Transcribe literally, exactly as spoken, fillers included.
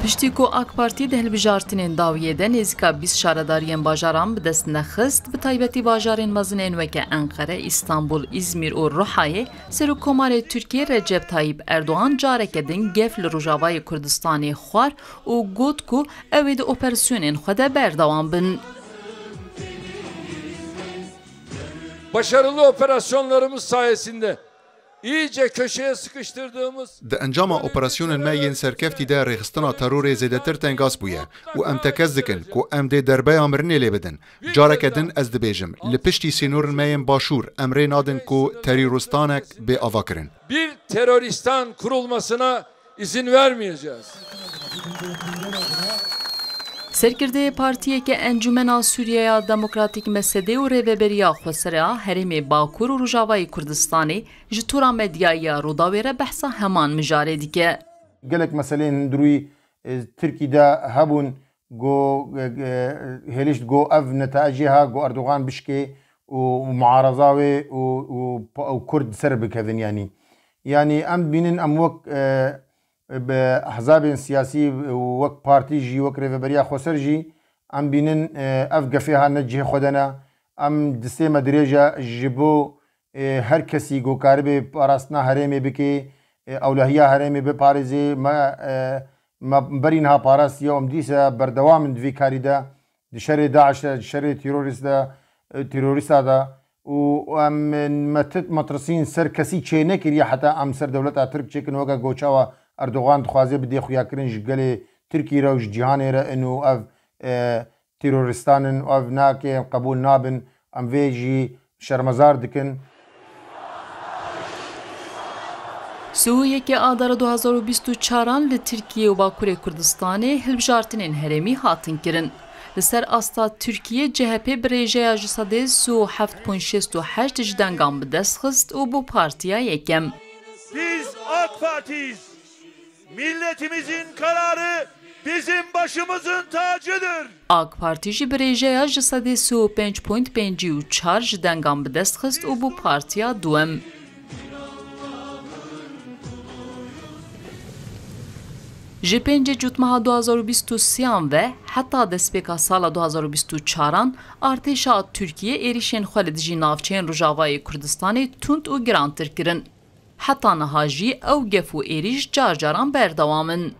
Piştî ku AK Partî di hilbijartinên dawiyê de nêzîka bîst şaredariyên bajaran bi dest nexist, bi taybetî bajarên mezinên weke Enqere, Îstanbul, Îzmîr û Ruhayê, Serokkomarê Tirkiyê Recep Tayyip Erdogan careke din gef li Rojavayê Kurdistanê xwar û got ku ew ê di operasyonên xwe de berdewam bin. Başarılı operasyonlarımız sayesinde iyice köşeye sıkıştırdığımız Di encama operasyonên me yên serkeftî de rêxistina terorê zêdetir tengas bûye û em tekez dikin ku em dê derbeya mirinê lê bidin. Careke din ez dibêjim, li piştî sînorên me yên başûr em rê nadin ku terîristanek bê avakirin. Bir teröristan kurulmasına izin vermeyeceğiz. Serkirdeyê partiyeke Encûmena Sûriyeya Demokratîk, MSD, û Rêveberiya Xweser a Herêmê Bakur û Rojavayê Kurdistanê ji tora medyayî ya Rûdawê re behsa heman mijarê dike. Gelek meseleyên hundirûyî e, Tirkî de hebûn, go e, e, hêlişt go ev netaecê ha go Erdogan bişkê û muaraza wê û, û, û Kurd ser bikevin yanî. Yanî em dibînin em wek e, bi hezabên siyasî û wek partî jî, wek Rêveberiya Xweser jî em bînin e, ev gefê ha ne cihê xwe de ne. Em distê me dirêj e ji bo e, her kesî ku karibe parastina herêmê bike, e, ewlehiya herêmê biparêze. Me, e, me berî niha parastiye û em dîse berdewam in di vî karî de, di şerê DAIŞ de, di şerê terorîst de, e, terorîsta de û em, me ti-, metirsîn ser kesî çê nekiriye heta em ser dewleta Tirk çêkin, weke ku çawa Erdogan dixwaze bidê xuyakirin ji gelê Tirkî re û ji cîhanê re in û ev, e, terorîstan in û ev nake, em qebûl nabin, em vê jî şermezar dikin. Sî û yekê Adara du hazar û bîst û çaran li Tirkiye û Bakurê Kurdistanê hilbijartinên herêmî hatin kirin. Li ser asta Tirkiye, CHP bi rêjeya ji sedê sî û heft point şêst û heşt ji dengan bi dest xist û bû partiya yekem. Biz AK Parti'yiz. Milletimizin kararı bizim başımızın tacıdır. AK Partî jî bi rêjeya ji sedê sî û pênc point pêncî û çar ji dengan bi dest xist û bû partiya duwem. Ji pêncê Cotmeha du hazar û bîst û sêyan ve heta destpêka sala du hazar û bîst û çaran artêşa Tirkiye êrîşên xwe li dijî navçeyên Rojavayê Kurdistanê tund û girantir kirin. Heta niha jî ew gef û êrîş car caran berdewam in.